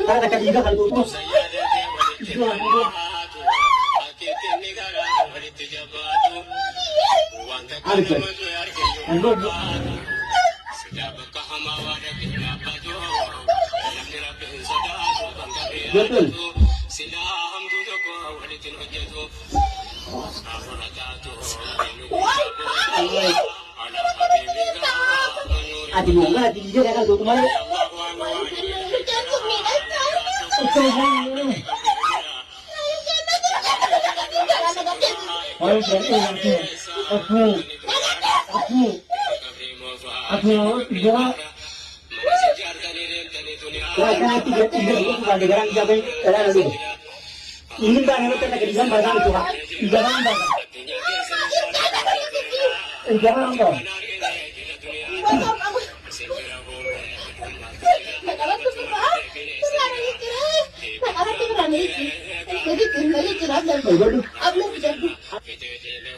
Kana takka dhiiga kan tuutu. Arga. Algo. Betul. Ati mau nggak dhiiga kan tuutu malee.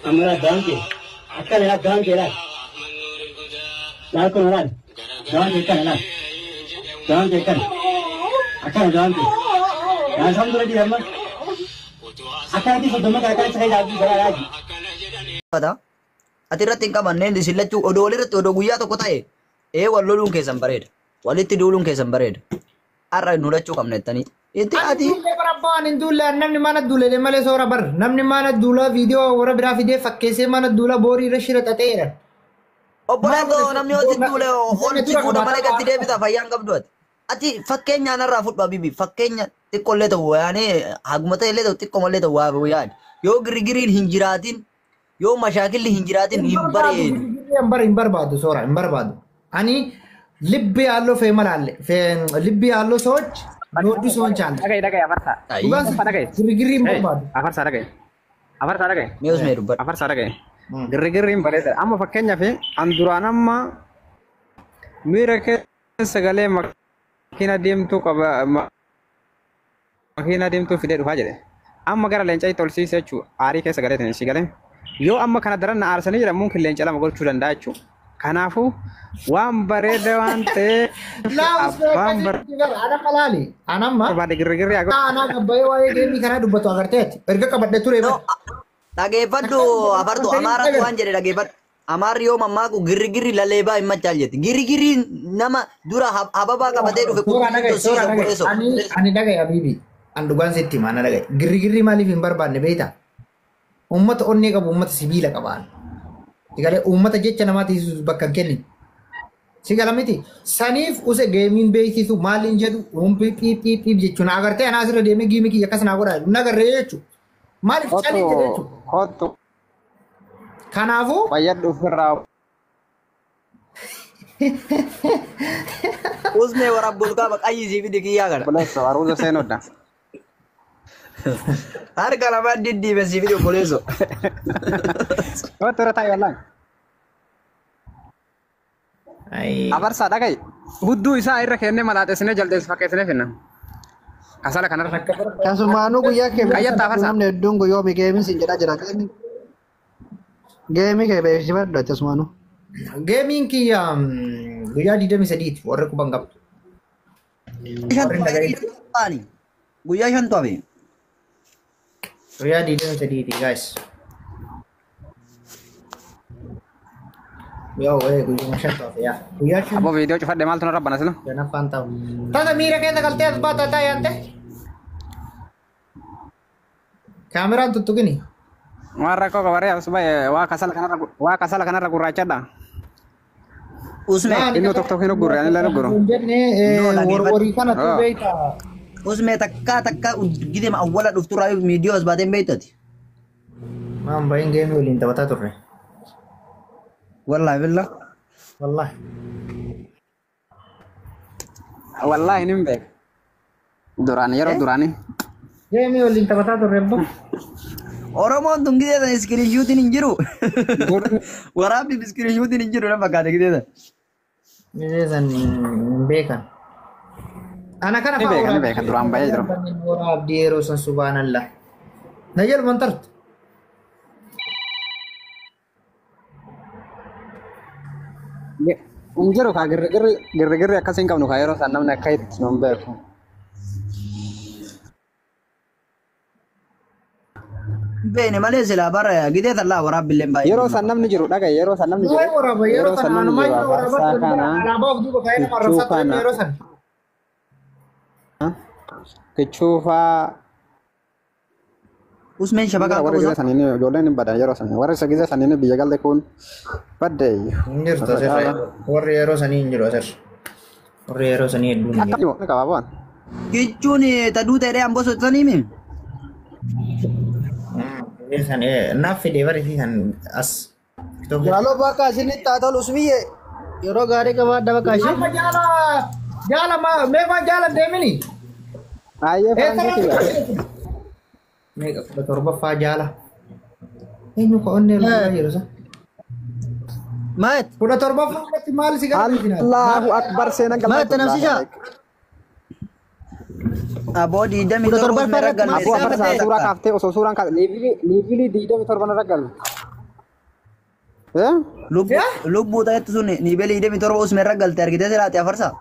Amara daanke akkana laal daanke laal laal kun laal daanke akkana laal daanke akkana akkana daanke laal sam dura diramma akkanatti soddoma kana akkana isa jaabii gara laaji. Ati irratti hin qabanneen isin lachuu odoo walirratti odoo guyyaa tokko ta'e ee wal loluun keessan bareeda. Walitti duuluun keessan bareeda. Har'a nu lachuu qabna jettanii. Itti ati Duullee bara abbaan hin duulle namni mana duulee malee soora bar namni mana duulaa viidiyoo warra biraa fidee fakkeessee mana duulaa boorii irra shira xaxeera. Obbolaan koo namni yoo sitti duule ol si fuudha malee gatti deebita fayyaan qabdu ati. Ati fakkeenya anarraa fudhu abibi fakkeenya xiqqoollee ta'u yaani haguma ta'e illee ta'u xiqqoomallee ta'u waa yaani yoo girgiriin hin jiraatin yoo mashaakilli hin jiraatin hin bareedu. Hin barbaadu soora hin barbaadu. Ani ልብ ያለው ፌመል አለ ልብ ያለው ሰዎች የሚወዱ ሰዎች አለ። Dhaga'i dhaga'i afarsaa. Dhugaan girgirri hin barbaadu. Afarsaa dhaga'i. Afarsaa dhaga'i. Mee osoo dubbadhu. Afarsaa dhaga'i. Girgirriin bareeda. Amma fakkeenyaaf an duraan amma miira keessa galee makiina deemtuu qaba makiina deemtuu fidee dhufaa jedhe. Amma gara leencaa itti olsiise jechuudha. Aarii keessa galee si galee. Yoo amma kana daran na aarsanii jedhan mumkin leenca lama gochuu danda'a jechuudha. Kanaafuu waan bareeda waan ta'eef abbaan Anamma laali. Anamma barbaade girgirri haa godhu. Anaa gabbayee waa'ee geemii kanaa dubbatu agarteetti. Erga qabadhe ture No, dhageeffadhu afartu amaaratu waan jedhe dhageeffadhu. Amaarri yoo mammaaku girgirri laleebaa hin machaal jetti. Girgirri nama dura hababaa qabatee dhufe Suuraa dhagaye, suuraa dhagaye. Ani dhagaye abiibi. An dhugaan sitti hima, ana dhagaye. Girgirri maaliif hin barbaanne beektaa? Uummata onnee qabu, uummata sibiila qabaan. Sigalee uummata jecha namaatiif bakka hin kennin. Sigala miti. Saniif use geemiin beeksisu maaliin jedhu umpi phiip phiip phiip jechuun agartee anaa asirra deemee giimii kiyya akkas naa godha nagarree jechuudha. Maaliif calii jedhe jechuudha. Kottu Kanaafuu fayyadhu ofirraa. Usmee waraabul qaba qayyisii fi kiyyaa kana. Obboleessa aruuza seenuudha. Harka lamaan diddiime sii fidi obboleesso. Kottu irra taa'i wallaan. Afarsaa dhaga'i. Hudduu isaa irra kennee malaaxessinee jaldeessu fakkeessinee finna. Kasala kanarra. Kasumaanuu guyyaa kee Qayyattaa afarsaa. Namni hedduun guyyoomii geemiin siin jedhaa jira. Geemii kee beeksifadhu ati asumaanuu. Geemiin kiyya guyyaa 23ti warri quban qabu. Guyyaa shantu hafe. Guyyaa 23ti guys. Yoo guyyaa shantu hafe yaa. Guyyaa shan Aboo viidiyoo cufadhe maaltu narra bana sila? Shanaffaan ta'u. Tasa miira keessa galtee as baata taa'e ante. Kaameraan tuttuqini. Waan rakkoo qabaree as ba'e waa kasala kanarra gurraachadha. Usmee. Inni tokko tokko hin gurre ani illee gurru. Jenne warwarii kana tu beektaa. Usmee takkaa takkaa gidema awwala dhufturraa miidiyoo as baateen beektati. Maan bahin geemii waliin taphataa turre. Wallaahi billah. Wallaahi. Wallaahi nin beeka. Duraan yeroo duraanii. Geemii waliin taphataa turre abbo. Oromoon tun gidee san iskiriishuutiin hin jiru. Waraabbi iskiriishuutiin hin jiru na fakkaate gidee san. Gidee san hin beekan. Ana kana Ni beeka, ni beeka, duraan bahee jiru. Waraabdi yeroo san subhaanallah. Na jalman tartu. Hin jiru kaa girrigirri girrigirri akkasii hin qabnu kaa yeroo san namni akka itti nu hin beeku. Beene malee silaa bara gidee tallaa waraabbillee baay'ee. Yeroo san namni jiru dhagaye yeroo san namni Du'a jiru waraaba yeroo yeroo san san namni anumaa jiru jiru waraaba afarsaa kana alaabaa of duuba kaa'ee nama kichuu arrabsaa ture kana yeroo san. kichuu faa Usmeen shabakaa warri qabu gizee saniin ijoolleen hin badan yeroo san warri isa gizee saniin biyya galle kun badde Hin jirtu asirra. Warri yeroo sanii hin jiru asirra. Warri yeroo sanii hedduun hin akka jiru. ni qaba bu'an. Kichuun taduu ta'ee amboo socho'anii mi? San naaf fidee bari san as. Jaaloo bakka isinitti haa tolu usmiyye. Yeroo gaarii qabaadha bakka ishee. Amma jaala jaala meeqa jaala deemini? Ayyee faranjii kiyya. Meeqa 17ffaa jaala. Eenyu ka onnee irra jiru sa? Maat 17ffaa irratti maal si gara Allahu akbar seenan maat namsisha. Aboo 27 17 usmee irratti maal Aboo si afarsaa gaafatte? suuraa kaaftee osoo suuraan kaafte liivilii 27 irra galu. Lubbuu ta'etti sun niibeelii 27 usmee irra galte argitee silaati afarsaa.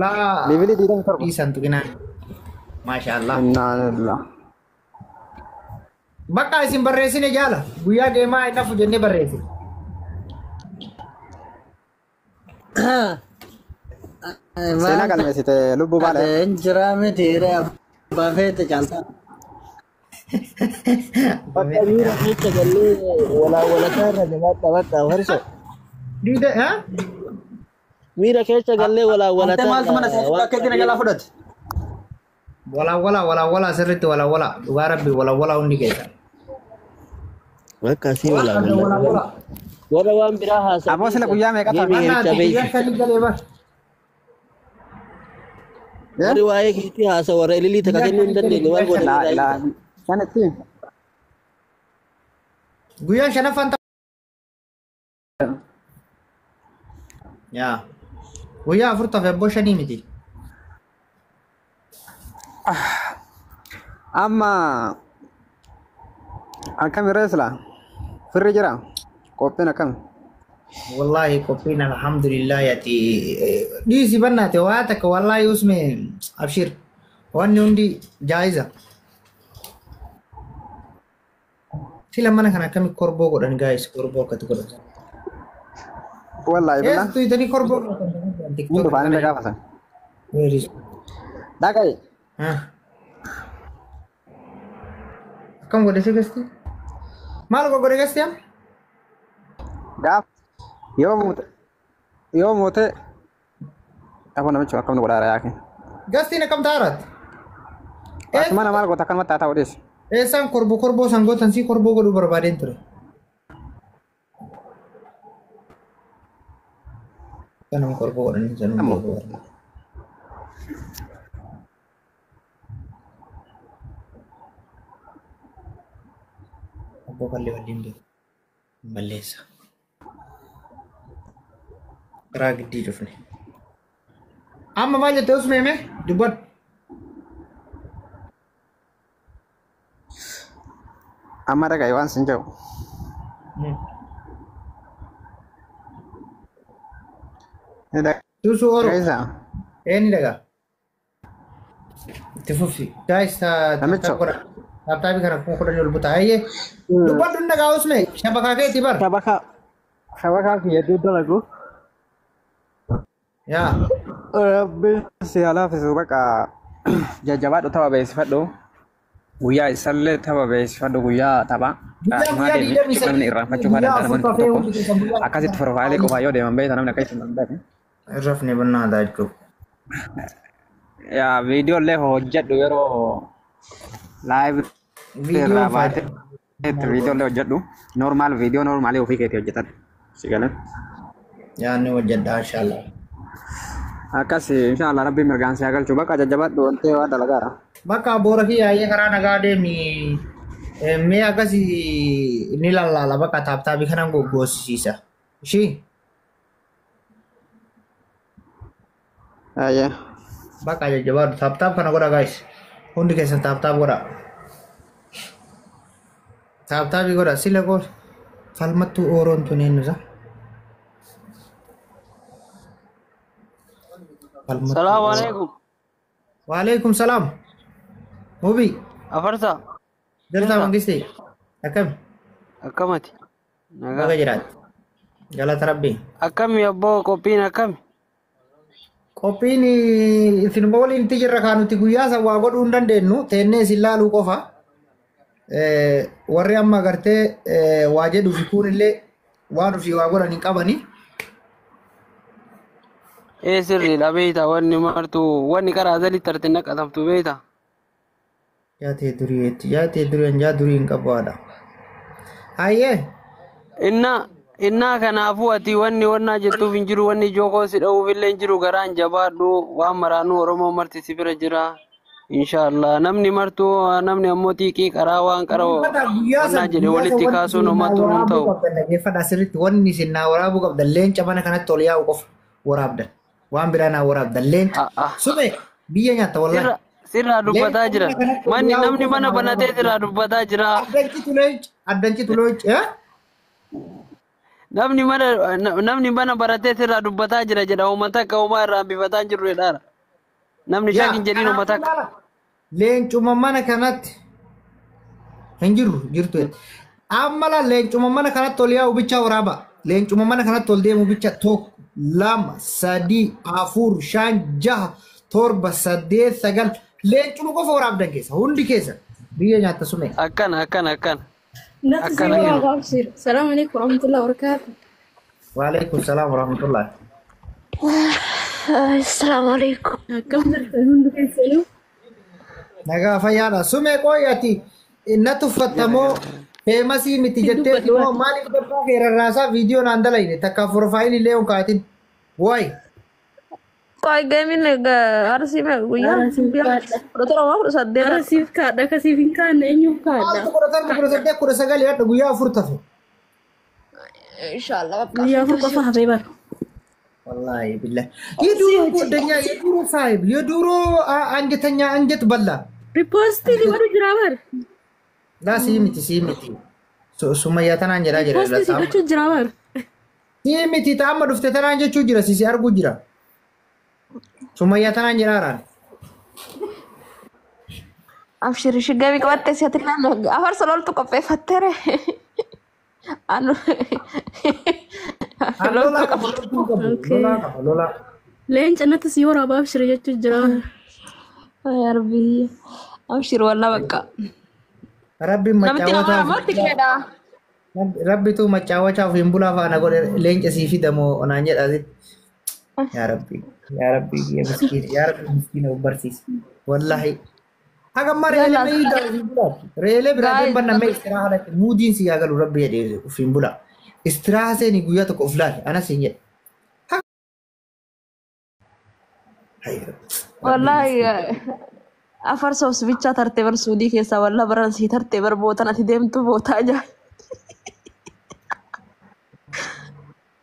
Laa Liivilii 27. dhiisan tuqinaan. Maasha Allah. Innaa lillah. Bakka isin barreessine jaala guyyaa deemaa hin hafu jennee barreessine. Seenaa galmeessite lubbuu baala. Hin jiraa miti abbaa feete caaltaa. Bakka miira keessa gallee walaa walataa irra jabaadha bakka farso. Diida haa? Miira keessa gallee walaa Amtee walataa maaltu mana seetu akka itti nagalaa fudhate? Walaa walaa walaa sirriitti walaa walaa dhugaa rabbi walaa walaa hundi keessa. Bakka asii walaa Walaa walaa. walaa. Warra waan biraa haasa'u. Aboo sila guyyaa meeqa ta'a? Geemii Annaati hircha guyyaa beeku. shanii galee bar. Warri waa'ee keetii haasa'u warra ililii takka kennuu hin dandeenye maal godhanii Laa raayii. ilaa shanitti. Guyyaan shanaffaan ta'a. Yaa. Guyyaa afur tafe abboo shanii miti. Amma akkam irra sila firri jira qophiin akkam. Wallahi qophiin alhamdulillah ati dhiisi bannaate waa takka wallahi usme abshir wanni hundi jaayiza. Sila mana kana akkami korboo godhan gaayis korboo akkatti godhan. Wallaahi billah. Eessu itanii korboo godhan. Hin dhufaan illee gaafa san. Where is? Dhagaye. Akkam godhe si gasti? Maal godhe gasti am? Gaaf yoo moote yoo moote aboo namichi akkam nu godhaara yaake. Gastiin akkam taaraat? Asuma maal goota akkanumatti haa ta'u dhiisi. Eessaan korboo korboo san gootan si korboo godhuu barbaadeen ture. Kanuma korboo godhanii sanuma Ammoo. korboo godhanii. Abboo kallee waliin beeku. Balleessa. Karaa giddii dhufne. Amma maal jettee usmeeme? Dubbadhu. Amma dhagaye waan sin jedhu. Ni Suusuu Oro. dhagayeessa. Eenyu dhagaa? Itti fufi. Guys, Namicho. taaptaabii kana 10,000 ol butaa. Ayyee. Dubbadhu hin dhagaa usme. Shabakaa keetii bar. Shabakaa shabakaa kiyya hedduu dalagu. Yaa. Rabbi si haa laaffisu bakka jajjabaadhu tapha beeksifadhu. Guyyaa isallee tapha beeksifadhu guyyaa tapha. Guyyaa Himaa guyyaa deemi 23 namni irraanfachuu faa guyyaa danda'a afur namoonni tafee tokko hundi keessan guyyaa akkasitti profaayilii qofaa yoo deeman beekta namni akkasitti hin beeku. Irrafne bannaa jechuudha. Yaa viidiyoo illee hojjedhu yeroo laayiv Viidiyoon irraa baatee faayidaa. viidiyoo illee hojjedhu normaal viidiyoo normaalii ofii keetii hojjetadhu. Si galee. Yaa inni hojjedha inshallah. Akkas inshallah rabbiin mirgaan si haa galchu bakka jajjabaadhu wantee waan dalagaara. Bakka boora kiyya ayyee karaa nagaa deemi. Mee akkasi ni lallaala bakka taaptaabii kanan goggoosisiisa. Ishii Ayyee. bakka jajjabaadhu taaptaab kana godha guys. Hundi keessan taaptaab godha. Taaptaabii godha sila goo falmattuu ooroon tun eenyu isa? Salaamu alaikum. Waalaikum salaam. Mubi. Afarsa. Jirtaa Mangistii? Akkami? Akkamati? Baga jiraatti. Galata Rabbii. Akkami abboo qophiin akkami? Qophiin isinuma waliin itti jirra kaa nuti guyyaa san waa godhuu hin dandeenyu teennee isin laaluu qofa. Warri amma agartee waa jedhu fi kuun illee waan ofii waa godhan hin qabani. Ee sirriidha beeyta wanni martu wanni karaa sadiitti tarte naqatamtu beeyta. Jaatee duriyeetti jaatee duriyeen jaa durii hin qabu haadha. Hayyee. Innaa kanaafuu ati wanni wannaa jettuuf hin jiru wanni jookoo si dha'uuf illee hin jiru garaan jabaadhu waan maraanuu Oromoo marti si bira jira. Inshaallah namni martuu namni ammoo xiiqii qaraa waan qara wannaa jedhe walitti kaasuun homatu hin ta'u. Dhaggeeffadhaa sirriitti wanni isin naa waraabuu qabdan leenca mana kanatti ol yaa'u qofa waraabdan. Waan biraa naa waraabdan leenca. Sume biyya nyaatta wallaahi. Sirraa dubbataa jira. Manni namni mana banatee sirraa dubbataa jira. Addancitu leenca. Addancitu leenca. Namni mana baratee sirraa dubbataa jira jedha uummata akka uumaa irraa hambifataa hin jirru jedhaara. Namni shaakin jedhiin uummata akka. Leencuma mana kanatti hin jiru jirtu. Amma laa leencuma mana kanatti ol yaa'u bicha waraaba. Leencuma mana kanatti ol deemu bicha 1 2 3 4 5 6 7 8 9 leencuma qofa waraabdan keessa hundi keessa biyya nyaatta sume. Akkana akkana akkana. Assalamu alaikum warahmatullahi wabarakatuh. Waalaikum salam warahmatullahi. Assalamu alaikum. Akkam jirtan hundi keessanuu? Nagaa fayyaadha. Sume qoyyati na tuffattamoo feemasii miti jettee immoo maaliif dabbaa kee rarraasaa viidiyoo naan dalayne takka profaayilii illee hin kaatin. Waay. Qoy geemin arsii guyyaa 17 18 arsiif kaadha kasiif hin kaanne eenyuuf kaadha? 17 18 19 hadha guyyaa 4 tafe. Inshallah guyyaa 4 qofa hafee bara. Wallahi billah. የድሮ ጓደኛ የድሮ ሳይብ የድሮ አንጀተኛ አንጀት በላ ሪፖስት ሊበሉ jira bar. ላ ሲሚቲ ሲሚቲ ሱመያ tanaan jedhaa jira. Ripoostii si gochuu jira bar. Simiti ta'amma dhufte tanaan jechuu jira sisi arguu jira. Sumayyaa tanaan jedhaaraan. Abshir shiggamii qabattee si ati naannoo afarsa loltu qopheeffatteere. Anu. Lolaa qaba lolaa qaba lolaa. Leenca natti si waraaba abshir jechuu jira. Yaa Rabbi abshir wallaa bakka. Rabbi macaawwataa. Rabbitu macaawwachaa ofiin bulaa faana godhe leenca sii fidamoo onaan jedhaa. Yaa Rabbi yaa Rabbi yaa miskiin yaa Rabbi miskiina of barsiisi. Wallaahi. Haga amma reelee meeyyiidhaa ofiin bulaa. Reelee biraa deemban namee istiraaha dhaqe muudiin si yaa galu Rabbi jedhee ofiin bulaa. Istiraaha seeni guyyaa tokko of laali anas hin jedhe. Wallaahi afarsa os bichaa tartee bar suudii keessaa wallaa baran sii tartee bar bootan ati deemtu bootaa ajaa'iba.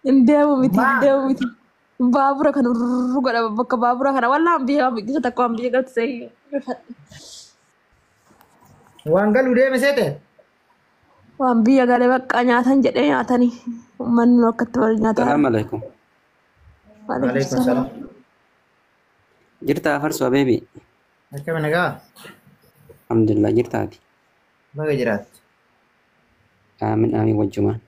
Hin deemu miti hin deemu miti. Baabura kan urru godha bakka baabura kana wallaan biyya biqilcha takka waan biyya galtu seeyyuu. Waan galu deeme seete? Waan biyya galee bakka nyaatan jedhee nyaatanii uummanni nu akkatti wal nyaatan. Salaamu alaikum. Waalaikum salaam. Jirta afarsu abeebi. Akkami nagaa? Alhamdulillah jirtaati. Baga jiraatti. Aamin aamin wajjumaan.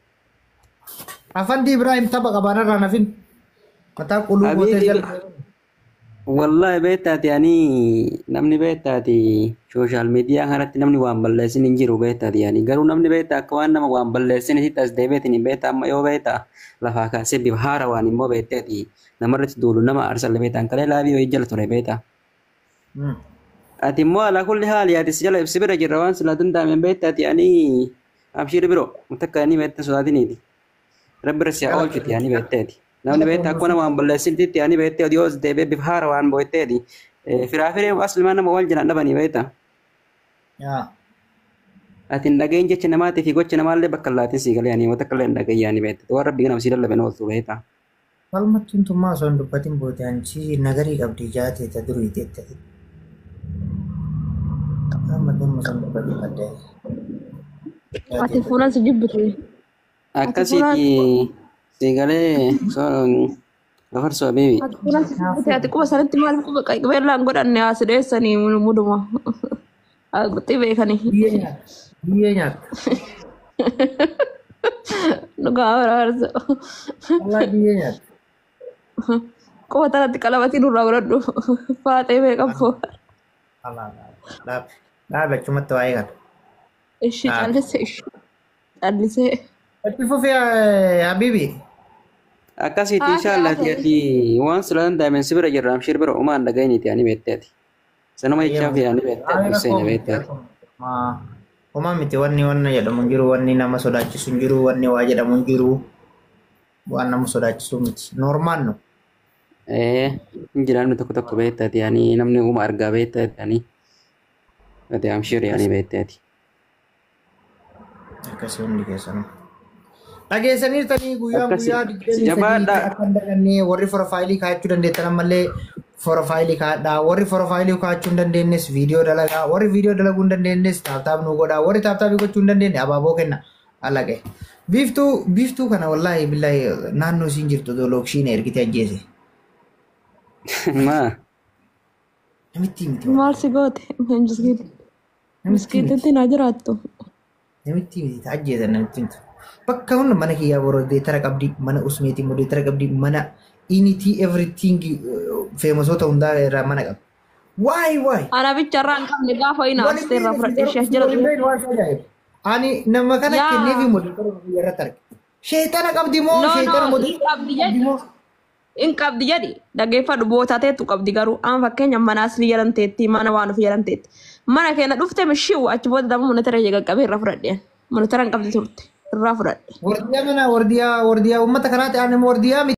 Afandi Ibrahim tapha qabaanarraa nafin. Mataa quluu gootee jala. Wallahi beektaati ani namni beektaati sooshaal miidiyaa kanatti namni waan balleessin hin jiru beektaati ani garuu namni beektaa akka waan nama waan balleessin isitti as deebiitiin beektaa amma yoo beektaa lafaa kaasee bifa haara waan immoo beekteeti namarratti duulu nama aarsalle beektaan kalee laabii wayii jala ture beektaa. Ati immoo alaa kulli haali ati si jala ibsi bira jirra waan silaa danda'ameen beektaati ani abshiir biroo takka ani beekta sodaatiniiti. Rabbi irra si haa oolchuti ani beekteeti. Namni beektaa akkuma waan balleessinitti ani beektee odiyoo as deebi'ee bifa haara waan boo'etteeti. Firaafiree aslimaa nama wal jalaan dhabanii beektaa. Ati hin dhagahin jecha namaatii fi gocha namaallee bakka laatiin sii galee ani wanta kallee hin dhagahin ani beekte. Waan rabbi ganama sii lallabe ooltu beektaa. Falmattuun tummaa osoo hin dubbatin boote anchi nagarii qabdi jaatee ta durii teette. Falmattuun osoo hin dubbatin adda. Ati fuulaan si jibbite. Akkasiiti sii galee Afarsoo habiibi. Ati quba sanatti maal quba qabeellaan godhanne as dheessanii muduma. Guxxii beekanii. Biyyee nyaata. Biyyee nyaata. Dhugaa baraarsa. Wallahi biyyee nyaata. Quba tanatti qalabatii nurraa godhadhu. Faaxee beekamfoo. Dhaabe. Dhaabe achumatti waa'ee kana. Ishii callisee ishii. Callisee. Itti fufee habiibi. Akkasitti inshallah ati waan sila danda'ameen si bira jirra amshir bira umaan dhaga'iniiti ani beekteeti. Sanuma jechaaf yaani beekteeti Hussein beekteeti. Homaa miti wanni wanna jedhamu hin jiru wanni nama sodaachisu hin jiru wanni waa jedhamu hin jiru waan nama sodaachisu miti. Normaal no. Hin jira namni tokko tokko beekteeti yaani namni uma argaa beekteeti yaani ati amshir yaani beekteeti. Akkasii hundi keessanuu. Dhageessaniirtanii guyyaan Akkasii. guyyaa 23 Jabaadha. akka hin dagannee warri forfaayilii kaa'achuu dandeettan ammallee forfaayilii kaa'adhaa. Warri forfaayilii kaa'achuu hin dandeenyes viidiyoo dalagaa. Warri viidiyoo dalaguu hin dandeenyes taaptaap nu godhaa. Warri taaptaabii gochuu hin dandeenye abaaboo kenna. Alaqe. Biiftuu biiftuu kana wallaahi billaahi naannoo isiin jirtu otoo lookshiin ergite ajjeese. Maa Namitti miti. Maal si goote? Miskiititti naa jiraattu. Namitti miti ajjeesan namitti miti. Bakka hunda mana kiyyaa boroodeetara qabdi, mana usmeetii modeetara qabdi, mana initii everything feemasoota hundaa irraa mana qabdi. Waay waay. Ana bicha irraa hin qabne gaafa inni haastee irraa fudhadhe ishee as jala Waliin waan isa ajaa'ibu. Ani nama kana Yaa. kenneefi modeetara biyya irratti arge. Sheexana qabdi moo No, sheexana no, modeetara hin qabdi jedhi. Hin qabdi jedhi. Dhaggeeffadhu bootateetu qabdi garuu amma fakkeenya mana asli jedhamteetti mana waan ofii jedhamteetti. Mana keenya dhufte mishiu achi booda dama monitara ishee qaqqabee irraa fudhadhe. Monitara hin qabdi turte irraa fudhadhe. Wardiyaa mana wardiyaa wardiyaa uummata kanaati ani wardiyaa miti.